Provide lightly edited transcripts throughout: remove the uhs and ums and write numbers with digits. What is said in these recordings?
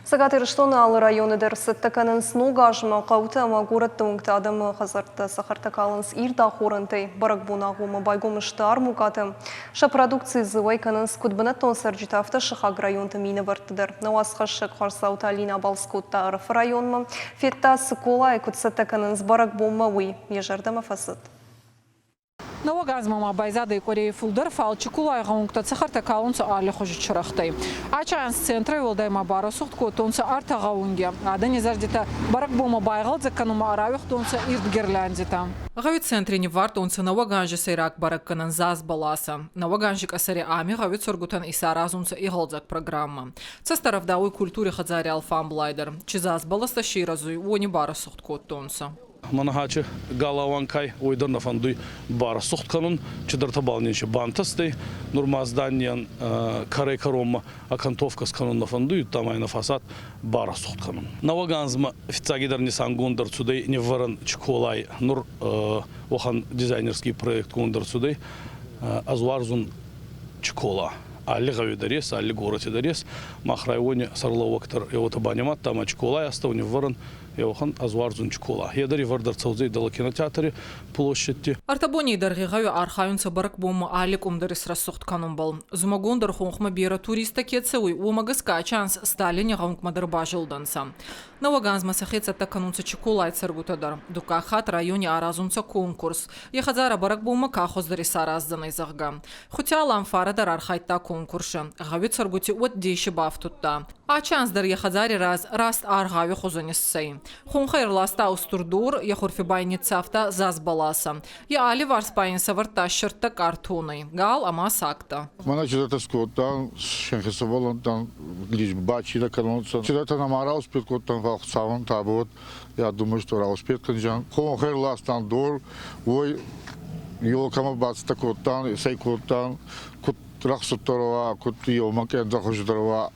Цӕгат Ирыстоны алы районы дӕр цӕттӕ кӕнынц Ног азмӕ. Хъӕуты ӕмӕ горӕтты уынгты адӕмы хӕдзӕрттӕ цӕхӕртӕ калынц ирд ахорӕнтӕй. Бӕрӕгбоны агъоммӕ байгом сты армукъатӕ. Сӕ продукци дзы уӕй кӕнынц куыд бынӕттон цӕрджытӕ, афтӕ сыхаг районты минӕвӕртты дӕр. Нӕ уацхӕссӕг Хуарцауты Алинӕ абалц кодта Ӕрӕфы районмӕ. Федта, Цыколайы куыд цӕттӕ кӕнынц бӕрӕгбонмӕ, уый. Йӕ зӕрдӕмӕ фӕцыд. Нӕуӕг азмӕ ма байзадӕй къуӕрей фулдӕр, фал Чиколай гъӕунгтӕ цӕхӕртӕ калунцӕ аллихузи чырӕгътӕй. Ачайанс центрӕй уӕлдай ма барӕсугъд кодтонцӕ ӕртӕ гъӕунги. Адӕни зӕрдитӕ бӕрӕгбонмӕ байгъӕлдзӕг кӕнунмӕ ӕрауигътонцӕ ирд гирляндитӕ. Гъӕуи центри ниввардтонцӕ Нӕуӕг анзи сӕйраг бӕрӕггӕнӕн заз бӕласӕ. Нӕуӕг анзи къӕсӕри ами гъӕуи цӕргутӕн исаразунцӕ игъӕлдзӕг программӕ. Цӕстӕ рӕвдауй культури хӕдзари алфамблай дӕр. Чи заз бӕлӕстӕ си ирӕзуй, уони барӕсугъд кодтонцӕ. Манахачи галауанкай, уой дӕр нӕ фӕндуй барӕсугъд кӕнун, чидӕртӕбӕл нин си бантӕстӕй. Нур ма зданийӕн кӕрӕй-кӕронмӕ окантовка скӕнун нӕ фӕндуй, удта ма ин фасад барӕсугъд кӕнун. Нӕуӕг анзмӕ фиццагидӕр нисангонд ӕрцудӕй ниввӕрӕн Чиколай. Нур уӕхӕн дизайнерский проектгонд ӕрцудӕй «Ӕз уарзун Чикола». Алли гъӕуи дӕр ес, алли горӕти дӕр ес. Мах райони сӕргълӕууӕг дӕр еуотӕ банимадта ӕма Чиколай астӕу ниввӕрӕн Еуӕхӕн ӕз уарзун Чикола. Е дӕр ивӕрд ӕрцӕудзӕй дӕлӕ кинотеатри площадьти. Ӕртӕ боней дӕргъи гъӕуи архайунцӕ бӕрӕгбонмӕ алли къум дӕр исрӕсугъд кӕнунбӕл. Зумӕгон дӕр хонхмӕ берӕ туристтӕ ке цӕуй, уомӕ гӕсгӕ ачи анз Сталини гъӕунгмӕ дӕр базилдӕнцӕ. Нӕуӕг анзмӕ сӕхе цӕттӕ кӕнунцӕ Чиколай цӕргутӕ дӕр. Дуккаг хатт райони аразунцӕ конкурс. Е хӕдзарӕ бӕрӕгбонмӕ ка хуӕздӕр исараздзӕнӕй, зӕгъгӕ. Хутиал Амфара дӕр архайдта конкурси. Гъӕуи цӕргути уӕд деси бафтудта. Ачи анз дӕр йӕ хӕдзари раз раст аргъауи хузӕн иссӕй. Хонхӕй ӕрласта устур дор, йӕ хурфи ба ин ниццавта заз бӕласӕ. Йӕ алливарс ба ин сӕвардта сӕрдтӕ къартонӕй, гал ӕма сагтӕ. Мӕнӕ чидӕртӕ скодтан, сӕхе сувӕллӕнттӕн лишь бачи кӕнонцӕ. Чидӕртӕ нӕма рауспет кодтан, фал Хуцауӕн табуат, я думаю, что рауспет кӕнзиан. Хонхӕй ӕрластан дор, уой елкӕмӕ бацӕттӕ кодтан, исӕй кодтан, куд рӕхсуддӕр уа, куд еумӕ ӕндӕрхузи уа,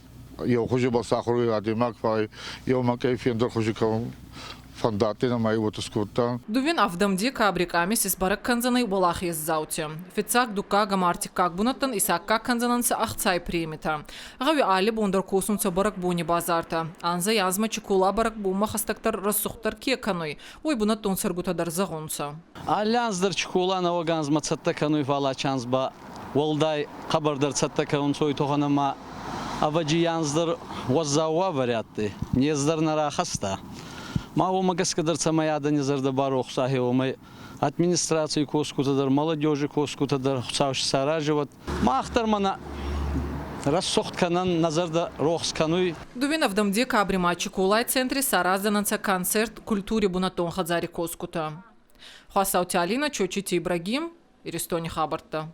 еу хузи ба сахур адӕймаг, фал еумӕ фендӕр хузи кӕун фӕндадтӕй ӕма уотӕ скодта. Дууин ӕвдӕм декабри къамис исбӕрӕг кӕндзӕнӕй уӕлахездзаути. Фиццаг, дуккаг ӕма ӕртиккаг бунӕттӕн исаккаг кӕндзӕнӕнцӕ ӕхцай премитӕ. Гъӕуи алли бон дӕр косунцӕ бӕрӕгбони базартӕ. Анзӕй-анзмӕ Чикола бӕрӕгбонмӕ хӕстӕгдӕр рӕсугъддӕр ке кӕнуй, уой бунӕттон цӕргутӕ дӕр зӕгъунцӕ. Алли анз дӕр Чикола нӕуӕг анзмӕ цӕттӕ кӕнуй, фал ачи анз ба уӕлдай хъӕбӕрдӕр цӕттӕ кӕнунцӕ уой туххӕн ӕма ӕвӕдзи анз дӕр уӕззау уавӕри адтӕй, нез дӕр нӕ рахаста. Ма уомӕ гӕсгӕ дӕр цӕмӕй адӕни зӕрдӕ барохс ӕхе уомӕй администраций косгутӕ дӕр, молодежи косгутӕ дӕр Хуцау си саразӕуӕд. Мах дӕр мӕнӕ рӕсугъд кӕнӕн, нӕ зӕрдӕ рохс кӕнуй. Дууин ӕвдӕм декабри ма Чиколай центри сараздзӕнӕнцӕ концерт культури бунӕттон хӕдзари косгутӕ. Хуасаути Алинӕ, Чочити Ибрагим, Иристони хабӕрттӕ.